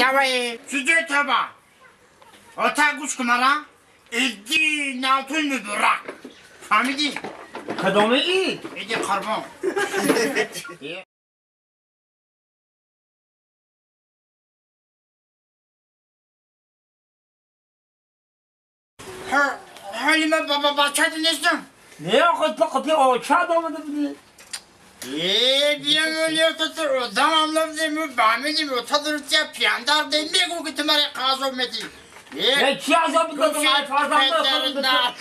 Тавай, чизе таба. Ота гӯш кун мара. Иди натун муборак. Фаҳмидӣ? Кадоме ид? Иди Қурбон. Ҳоли ман баба бача нестам. Не, охе ту қати оча омада будӣ. Э, биям то одам амлабде му бамидим ота дуртия пияндар де мегу ки ту маре қазоб меди. Э, чӣ азоб додам ай фарзанда?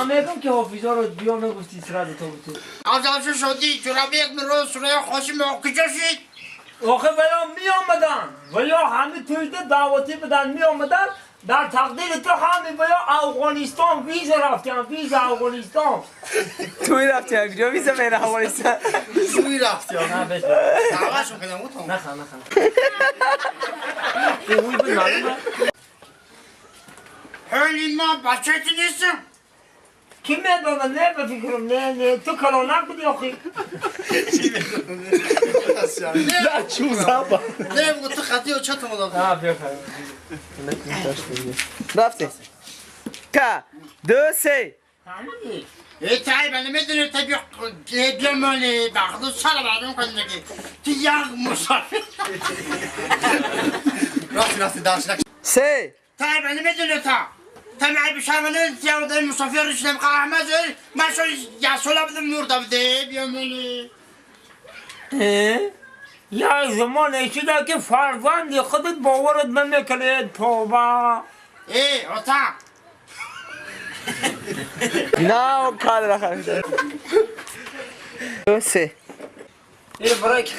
Мегум ки ҳофизаро биё мегуфти сразу то буту. Азалшу шуди ҷурабек миро сурая хосим куҷо шид? Охе ваё меомаданд, ваё ҳами тӯйда даъватӣ буданд, меомаданд. Дар тақдири ту ҳами ваё Афғонистон виза рафтиям, виза Афғонистон. Туй рафтиям, куҷо виза мера Афғонистон? Туй рафтиям. Даъватшон кардам утон. Наха, наха. Уй буд маълума. Ҳоли ман бачати нестам. Ки медонад, не ба фикрам, не, не, ту калонак будӣ охи. Не, чузаба. Не, бугу ту хати очатам одам. А, биё кай. Рафтем. Ка, ду, се. Фаҳмидӣ? Э, тай ба намедонӣ та биё биёмони бахду сара бардум кундаги. Ту як мусофир. Рафти, рафти, даршнак. Се. Тай ба намедонӣ та. Та май бишармани тия мусофир шудам қаҳма зӯр. Ман шо як сола будам мурда буде биёмони. Як замоне шуда ки фарзанди худат боварат намекунед, тоба. Э, ота. На, кадр ахар. Ду, се. Э, барои ки